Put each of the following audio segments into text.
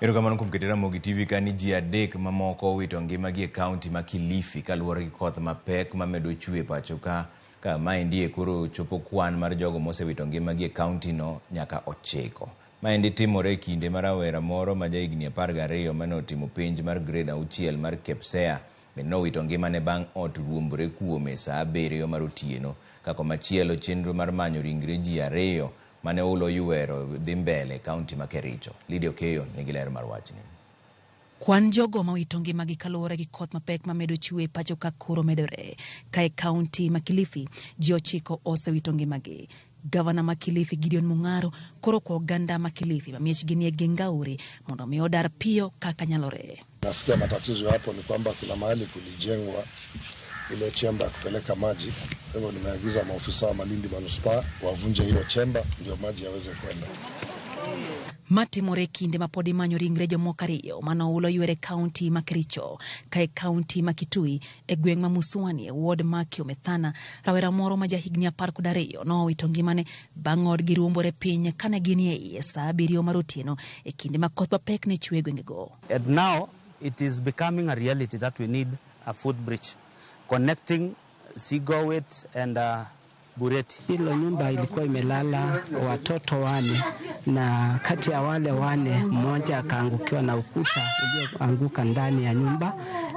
Erokamano kuom keto Ramogi TV ka ni ji adek mamoko owito ngimagi e kaunti ma Kilifi kaluwore gi koth mapek mamedo chwe e pacho ka ka maendi e koro chopo kwan mar jogo mosewito ngimagi e kaunti no nyaka ochiko. Maendi timore e kinde ma rawera moro ma jahigni 12 mane otimo penj mar grade auchiel mar KPSEA bende nowito ngimane bang' ot ruombore kuome saa abiriyo mar otieno. Ka komachielo chenro mar manyo ringre ji ariyo mane oula oyuero dhi mbele e kaunti ma Kericho. Lydia Okeyo nigi ler mar wachni. Kwan jogo ma owito ngimagi kaluwore gi koth mapek mamedo chwe e pacho ka koro medore. Ka e kaunti ma Kilifi, ji ochiko osewito ngimagi. Gavana ma Kilifi Gideon Mung'aro koro okwa oganda ma Kilifi ma miechgi nie geng aore mondo mi odar piyo kaka nyalore. Nasikia matatizo hapo ni kwamba kuna mahali kulijengwa ile chemba ya kupeleka maji. Kwa hivyo nimeagiza maofisa wa Malindi manispaa wavunje hilo chemba ndio maji yaweze kwenda. Matimore e kinde ma pod imanyo ringre jomoko ariyo mane oula oywer e kaunti ma Kericho. Ka e kaunti ma Kitui, e gweng' ma Musuani e ward ma Kiomethana, rawera moro ma jahigni 12 nowito ngimane bang' odgi ruombore piny kane ginie iye saa abiriyo mar otieno e kinde ma koth mapek ne chwe e gwengego. And now it is becoming a reality that we need a footbridge connecting Sigowet and Bureti. Hilo nyumba ilikuwa imelala watoto wane, na kati ya wale wane mmoja akaangukiwa na ukuta ulioanguka ndani ya nyumba,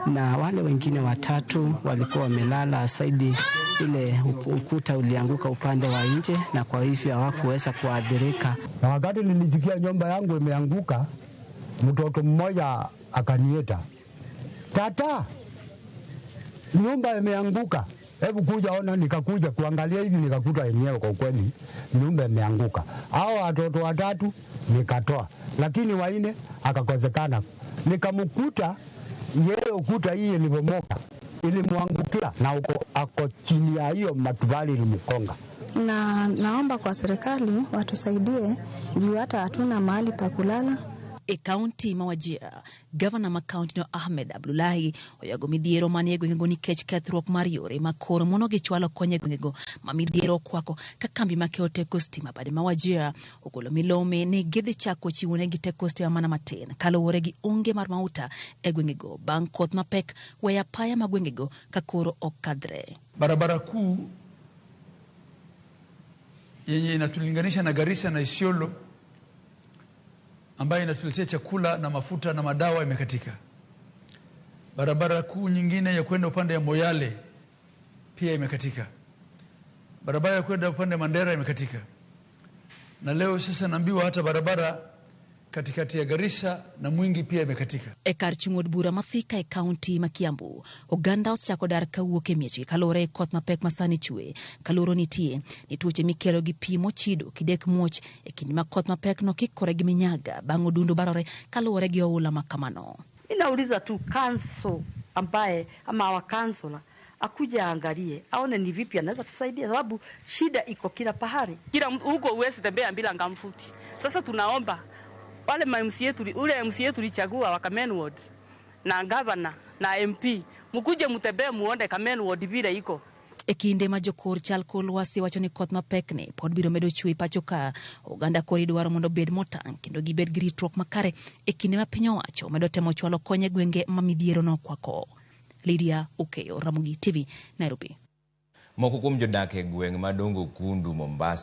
na wale wengine watatu walikuwa wamelala saidi ile ukuta ulianguka upande wa nje, na kwa hivyo hawakuweza kuathirika. Na wakati nilisikia nyumba yangu imeanguka, mtoto mmoja akaniita, tata, nyumba imeanguka, hebu kuja ona. Nikakuja kuangalia hivi, nikakuta yenyewe kwa kweli nyumba imeanguka. Hao watoto watatu nikatoa, lakini wanne akakosekana. Nikamkuta yeye, ukuta hii ilibomoka, ilimwangukia na uko ako chini ya hiyo matofali ilimkonga. Na naomba kwa serikali watusaidie juu hata hatuna mahali pa kulala. E kaunti ma Wajir, gavana ma kaunti no Ahmed Abdullahi oyago midhiero manie gwengego nikech kethruok mar yore ma koro mono gi chwalo kony e gwengego ma midhiero okwako ka kambi ma keyo teko stima bade ma Wajir ogolo milome ni gidhi chako chiwo negi teko stima mana matin kaluwore gi onge mar mauta e gwengego bang' koth mapek weyo apaya ma gwengego ka koro ok kadhre. Barabara kuu yenye inatulinganisha na Garissa na Isiolo ambayo inatuletea chakula na mafuta na madawa imekatika. Barabara kuu nyingine ya kwenda upande ya Moyale pia imekatika. Barabara ya kwenda upande ya Mandera imekatika. Na leo sasa naambiwa hata barabara katikati ya Garissa na Mwingi pia imekatika. E kar chung' od bura ma Thika e kaunti ma Kiambu, oganda osechako dar kawuok e miechgi kaluwore gi koth mapek ma sani chwe. Kaluoro nitie ni tuoche mikelo gi pi mochido kidek muoch e kinde ma koth mapek no kikore gi minyaga bang' odundu barore kaluwore gi oula ma kamano. Ninauliza tu council ambaye ama wa councilor akuje aangalie aone ni vipi anaweza tusaidia, sababu shida iko kila pahali. Kila huko huwezi tembea bila gumboot. Sasa tunaomba wale ma MCA yetu, ule MCA yetu tulichagua wa Kamen Ward na governor na MP, mkuje mtembee muone Kamen Ward vile iko. E kinde ma jokor chal kor lwasi wacho ni koth mapek ni pod biro medo chwe pacho ka, oganda koro idwaro mondo obed motang' kendo gibed gi ritruok makare e kinde ma piny owacho medo temo chwalo kony e gwenge ma midhiero nokwako. Lydia Okeyo, Ramogi TV, Nairobi. Moko kuom jodak e gweng' ma Dongo Kundu, Mombasa